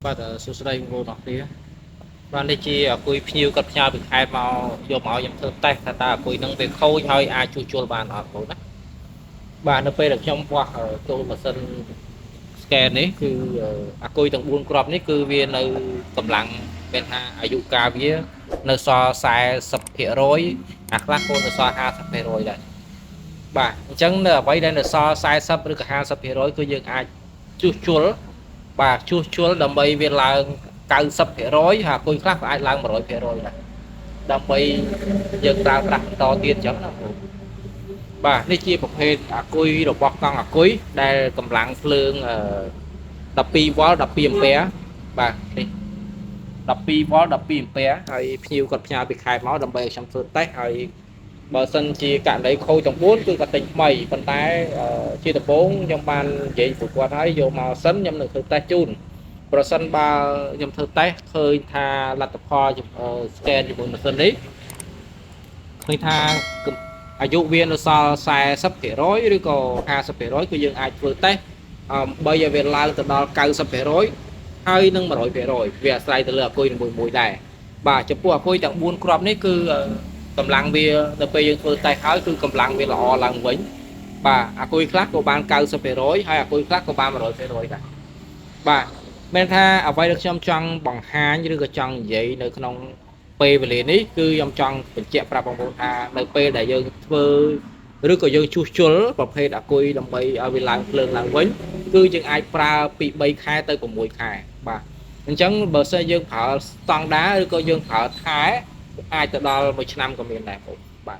បាទសួស្តីបងប្អូនអរគ្នាបាទនេះជាអាគុយភ្ញៀវគាត់ផ្ញើពីខេត្តមកយកមកឲ្យខ្ញុំធ្វើតេស្តថាតើអាគុយហ្នឹងវាខូចហើយអាចជួសជុលបានអត់បងប្អូនណាបាទនៅពេលដែលខ្ញុំវាស់ចូលម៉ាស៊ីន scan នេះគឺអាគុយទាំង4គ្រាប់នេះគឺវានៅកម្លាំងមានថាអាយុកាលវានៅសល់40%អាខ្លះក៏នៅសល់50%ដែរបាទអញ្ចឹងនៅអ្វីដែលនៅសល់40ឬក៏50%គឺយើងអាចជួសជុលបាទជួសជុលដើម្បីវាឡើង90%ហើយអាគុយខ្លះក៏អាចឡើង100%ដែរដើម្បីយើងប្រើប្រាស់បន្តទៀតអញ្ចឹងណាបងបាទនេះជាប្រភេទអាគុយរបស់កង់អាគុយដែលកម្លាំងភ្លើង12វ៉ុល12អាំពែបាទនេះ12វ៉ុល12អាំពែហើយភ្ញៀវគាត់ផ្ញើពីខេត្តមកដើម្បីឲ្យខ្ញុំធ្វើតេស្តហើយបើសិនជាករណីខូចទាំង4គឺគាត់ទិញថ្មីប៉ុន្តែជាដំបូងខ្ញុំបាននិយាយពួកគាត់ហើយយកមកសិនខ្ញុំនឹងធ្វើតេស្តជូនប្រសិនបើខ្ញុំធ្វើតេស្តឃើញថាលទ្ធផល scan ជាមួយម៉ាស៊ីននេះឃើញថាអាយុវានៅសល់40%ឬក៏50%គឺយើងអាចធ្វើតេស្តដើម្បីឲ្យវាឡើងទៅដល់90%ហើយនឹង100%វាអាស្រ័យទៅលើអាគុយនីមួយៗដែរបាទចំពោះអាគុយទាំង4គ្រាប់នេះគឺកម្លាំងវានៅពេលយើងធ្វើតេស្តហើយគឺកម្លាំងវាល្អឡើងវិញបាទអាគុយខ្លះក៏បាន90%ហើយអាគុយខ្លះក៏បាន100%ដែរបាទមានថាអ្វីដែលខ្ញុំចង់បង្ហាញឬក៏ចង់និយាយនៅក្នុងពេលវេលានេះគឺខ្ញុំចង់បញ្ជាក់ប្រាប់បងប្អូនថានៅពេលដែលយើងធ្វើឬក៏យើងជួសជុលប្រភេទអាគុយដើម្បីឲ្យវាឡើងភ្លើងឡើងវិញគឺយើងអាចប្រើពី3ខែទៅ6ខែបាទអញ្ចឹងបើសិនយើងប្រើស្តង់ដាឬក៏យើងប្រើថែអាចទៅដល់1ឆ្នាំក៏មានដែរបងបាទ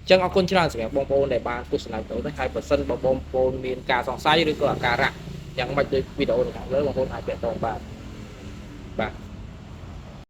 អញ្ចឹងអរគុណច្រើនសម្រាប់បងប្អូនដែលបានទស្សនាវីដេអូនេះហើយបើសិនបើបងប្អូនមានការសង្ស័យឬក៏អាការៈយ៉ាងម៉េចដូចវីដេអូនៅខាងលើបងប្អូនអាចតាក់ទងបានបាទ។